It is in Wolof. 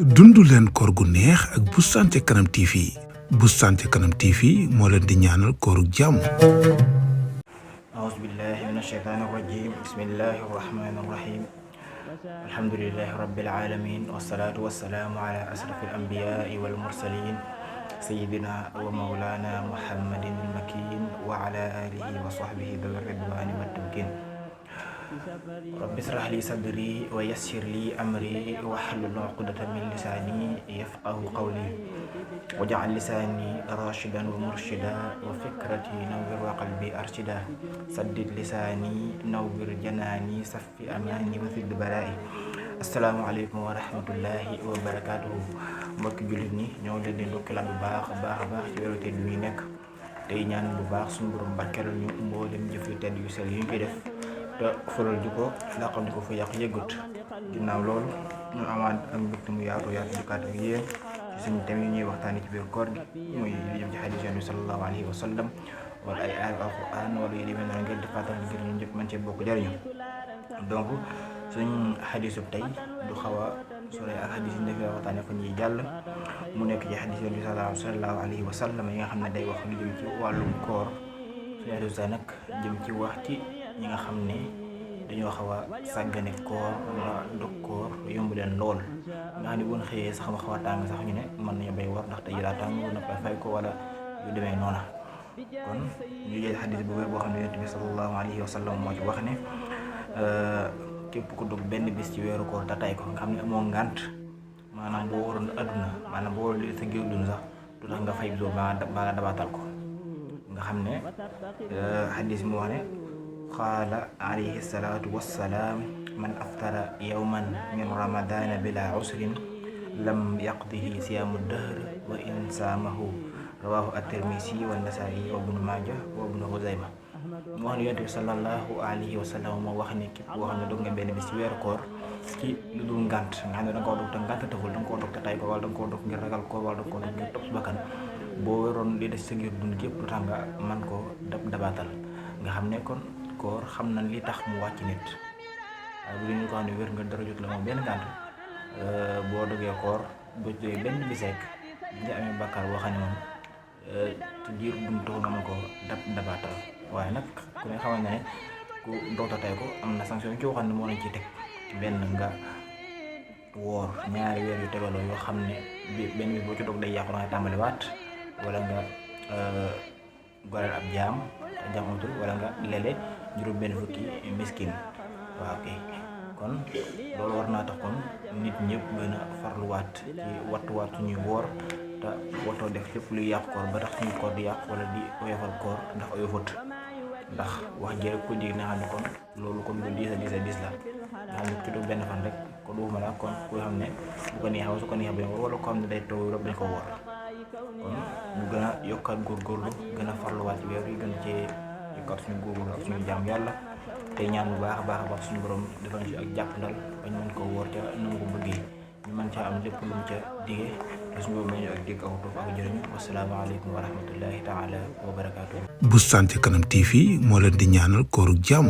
dundu leen koor gu neex ak Boustan ca Kanam TV. Boustan ca Kanam TV moo leen di ñaanal kooru jàmm. أعوذ بالله من الشيطان الرجيم بسم الله الرحمن الرحيم الحمد لله رب العالمين والصلاة والسلام على أشرف الأنبياء والمرسلين سيدنا ومولانا محمد المكين وعلى آله وصحبه ذوي الرضوان والتمكين رب اشرح لي صدري ويسر لي أمري واحلل عقدة من لساني يفقه قولي واجعل لساني راشدا ومرشدا وفكرتي نور وقلبي أرشدا سدد لساني نور جناني صف أماني وثد بلائي asalaamaaleykum wa rahmatullahi wa barakaatuhu mbokki jullit ñi ñoo leen di ndokkeelaat bu baax a baax ci weeru tedd bi nekk tey ñaan bu baax suñu borom barkeelal ñu mboolem jëf yu tedd yu sell yu ñu koy def te fulal ji ko laqal di ko fa yàq yëggut ginnaaw loolu ñu amaat ak mbégte mu yaatu dikkaat ak yéen ci suñu thème yi ñuy waxtaanee ci biir koor gi muy li jëm ci hadiis Yonent bi sallallahu alayhi wa sallam wala ay aaya alquran wala yu demee noonu ngeen di fàttali ngir ñu ñëpp mën cee bokk jariñu donc suñ xadisu tey du xaw a sore ak xadis yi ndefee waxtaane fa ñuy jàll mu nekk ci xadis Yonent bi sallallahu alayhi wa sallam yi nga xam ne day wax lu jëm ci wàllum koor suñu xadis tey nag jëm ci wax ci ñi nga xam ne dañoo xaw a sàggane koor wala dog koor yomb leen lool nga xam ne bu ñu xëyee sax ma xaw a tàng sax ñu ne mën nañu bay war ndax tey daa tàng na koy fay ko wala yu demee noona kon ñu jël xadis bu wér boo xam ne Yonent bi sallallahu alayhi wa sallam moo ci wax ne képp ku dog benn bis ci weeru koor te tay ko nga xam ne amoo ngànt maanaam boo waroon adduna maanaam boo waroon sa géew dund sax du tax nga fay bisoo ba nga dabaatal ko nga xam ne xadis mu wax ne qaala alayhi salaatu wassalaam man aftara yawman min ramadana bila usrin lam yaqdihi siyaamu dahr wa in saamahu rawahu at-Tirmisi wa Nasaa'i wa ibnu Maaja wa ibnu Xuzayma mu wax ne Yonent bi sallallahu alayhi wa sallam moo wax ne képp koo xam ne dog nga benn bis ci weeru koor ci lu dul ngànt nga xam ne da nga koo dog te ngànt taful da nga koo dog te tay ko wala da nga koo dog ngir ragal koor wala da nga koo dog ngir topp sa bakkan boo waroon li des sa ngir dund gépp lu tax nga man koo dabaatal nga xam ne kon koor xam na li tax mu wàcc nit waaye bu ñu ko xam ne wér nga dara jot la moom benn ngànt boo dogee koor boo jógee benn bis rek nga amee bàkkaar boo xam ne moom ci diir dund taxul nga mën koo dabaatal waaye nag ku ne xamal na ne ku doota tey ko am na sanction ci waxam ne moo lañ ciy teg ci benn nga woor ñaari weer yu tegaloo yoo xam ne benn bi boo ci dog day yàqu nga tàmbali waat wala nga goreel ab jaam amatul wala nga lele juróom benn fukki miskin waaw kay kon loolu war naa tax kon nit ñëpp gën a farluwaat ci wattuwaat suñuy woor te watoo def lépp luy yàq koor ba tax suñu koor di yàq wala di oyofal koor ndax oyofut ndax wax ji rek ko dégg na xam ne kon loolu kon lu diis a diis la nga xam ne ci dog benn fan rek kon duuma la kon ku xam ne bu ko neexee su ko neexee bañ ko wala ko xam ne day taw rek dañ ko woor kon ñu gën a yokkaat góorgóorlu gën a farluwaat ci weer yi gën cee yokkaat suñu góorgóorlu ak suñu jaam yàlla tey ñaan bu baax a baax suñu borom defal ci ak jàppandal bañ mën ko woor ca na mu ko bëggee ñu mën caa am lépp lu mu ca digee te suñu borom nañu ak dégg ak topp ak jërëñu wasalaamaaleykum wa rahmatullahi taala wa barakaatu. Boustan ca Kanam TV moo leen di ñaanal kooru jàmm.